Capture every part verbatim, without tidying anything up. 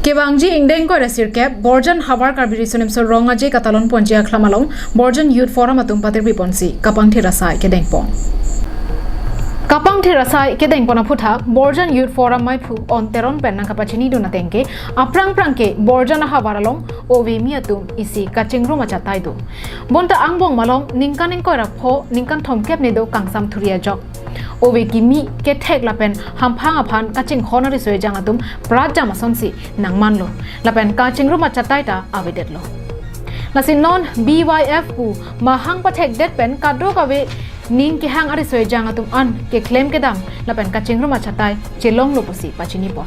Kevangji ingdeng ingkoi ra sirkep Borjan Havar Karbi Riso Nimso Rong Aje katalon ponji akhlam along Borjan Youth Forum atum patirpi ponsi kapangthir asai kedengpon. Kapangthir asai kedengpon aphuthak Borjan Youth Forum maiphu On Teron pen nangkapachinidun ateng ke aphrang phrang ke Borjan ahavar along ove mi atum isi kachingrum achatai do. Bonta angbong malom ningkan ingkoi ra pho ningkan thomkep ne do kangsam thuri ajok. Ove kimi kethek lapen hamphang aphan kachingkhon ariso ejang atum pratjam asonsi nangmanlo. Lapen kachingrum achatai ta avedetlo. Lasi non B Y F pu mahang pathekdet pen kadokave ning kehang ariso ejang atum an keklem kedam lapen kachingrum achatai chelonglo pusi pachinipon.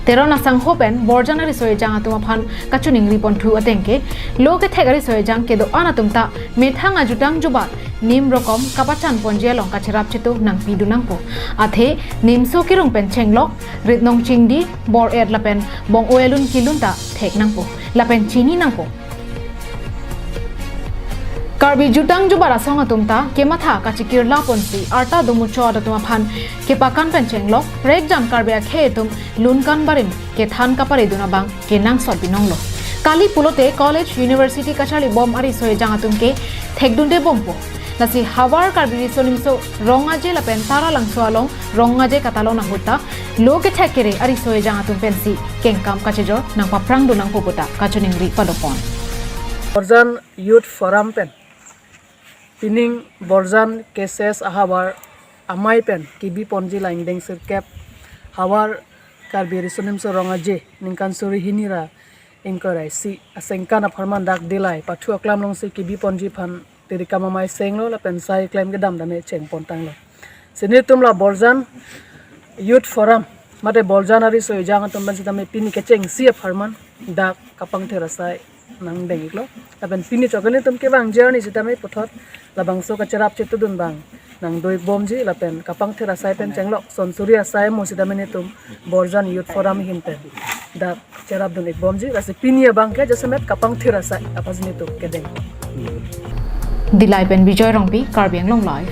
Teron asangho pen Borjan ariso ejang atum aphan kachiningri ponthu ateng ke lo kethek ariso ejang kedo-an atum ta methang ajutang jubat nim rokom kapachan ponji along kacherap chetu nangpidun nangpo. Athe nimso kirung pen chenglok, ritnong chingdi, bor-et lapen bong-o elun kelun ta thek nangpo lapen chini nangpo. Karbi jutang jubat asong atum ta kematha kachikirla ponsi arta domuchot atum aphan kepakan pen chenglok, prekjam Karbi akhei atum lunkan barim kethan kaparedun abang kenangsot binonglo. Kali pulote college university kacharlibom ariso ejang atum ke thekdunde bompo. Lasi Havar Karbi Riso Nimso Rong Aje lapen Taralangso along Rong Aje katalon ahut ta lo kethek kere ariso ejang atum pensi kengkam kachejor nangpaphrangdun nangpo puta kachiningri padopon. Borjan Youth Forum pen pining Borjan K S S ahavar amei pen kebi ponji la ingdeng sirkep Havar Karbi Riso Nimso Rong Aje ningkan suri hini ra ingkoi ra isi asengkan apharman dak Dillai pathu aklam alongsi kebi ponji aphan tirikam amei senglo lapen sai klem kedam dame chengpon tanglo. Si netum la Borjan Youth Forum mate Borjan ariso ejang atum pen sitame pini kechengsi apharman dak kapangthir asai nangdeng iklo. Lapen pini chokani atum kevangji arni sitame puthot labangso kacherap chetudun abang nangdo ik bomji lapen kapangthir asai pen chenglok son suri asai mo sitame netum Borjan Youth Forum ahin pen dak cherapdun ik bomji, lasi pini abang ke jasemet kapangthir asai aphan si netum kedeng. Dillai pen Bijoy Rongpi, Karbi Anglong Live.